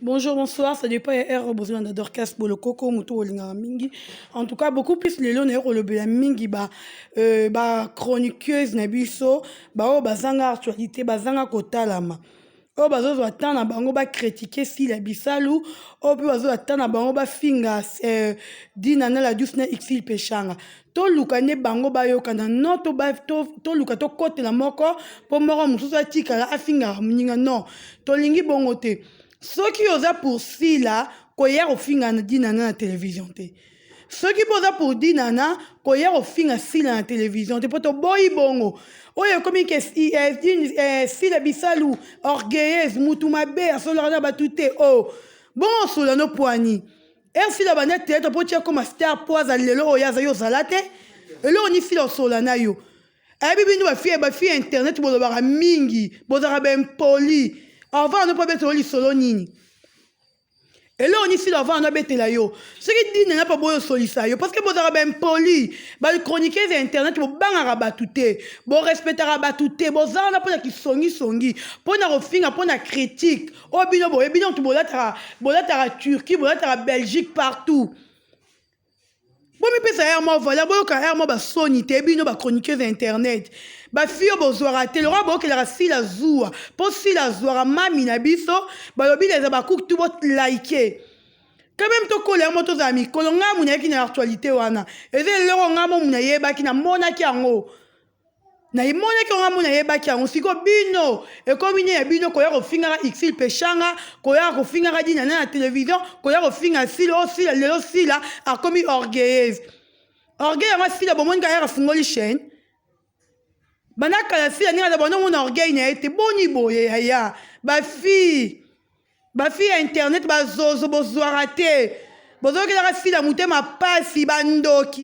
Bonjour, bonsoir, ça dépend ya heure bozolanda Dorcas Bolokoko, moto olingaka mingi. En tout cas, beaucoup plus lelo na kolobela mingi ba ba chroniqueuse na biso, ba oyo bazanga actualité, bazanga kotalama. Oyo bazozwa temps na bango bacritiquer Sila Bisalu, oyo mpe bazozwa temps na bango bafinga Dina na la douce na Exil Peshanga. Toluka nde bango bayokana, non toluka tokotela moko mpo moko mosusu atikala afingaka moninga. Non, tolingi bongo te. Soki oza pour Sila, koya kofinga na Dinana na télévision te. Soki mpo oza pour Dinana, koya kofinga Sila na télévision te, mpo toboyi bongo. Oyo ekomi ke Sila Bisalu orgueilleuse, mutu mabe, asolaka na bato te. O bongo osola no poani ere Sila banda théâtre mpo tia koma star, mpo aza lelo oyo azali ozala te. Eloko ni Sila osola na yo ayebi bino bafille internet, bolobaka mingi, bozalaka baimpoli. Avant no mpo abetela lisolo nini, eloko ni Sila avant no abetela yo, soki dine na mpo boyo osolisa yo, parce que bozalaka baimpoli. Bachroniqueuse ya internet, bobangaka bato te, borespectaka bato te. Bozala wana mpona kisongisongi, mpona kofinga, mpona critique. Oyo bino boye, bino motu bolataka Turquie, bolataka Belgique, partout. Bomipesa ere moko valeur, boyoka ere moko basoni te. Bino bachroniqueuse ya internet, bafille oyo bozwaka te, lokwa boyokelaka Sila zuwa, mpo Sila azwaka mami na biso. Balobi eza bakuku tu bolike quand même. Tokola yango, tozala mikolo. Ngai mu nayaki na actualité wana, eza eloko ngai mo mu nayebaki, namonaki yango, namonaki yango, mu nayebaki yango. Sikoyo bino ekomi nde ya bino koya kofingaka Exil Peshanga, koya kofingaka Dinana na télévision, koya kofinga Sila. Oyo Sila lelo, Sila akomi orgueilleuse. Orgueil yango Sila bomoni kaka afungoli chaîne. Banda kala Sila ndenge aza, bandomona orgueil na ye te. Boni boye yaya, bafille ya internet, bazozo, bozwaka te, bozokelaka Sila motema pasi, bandoki.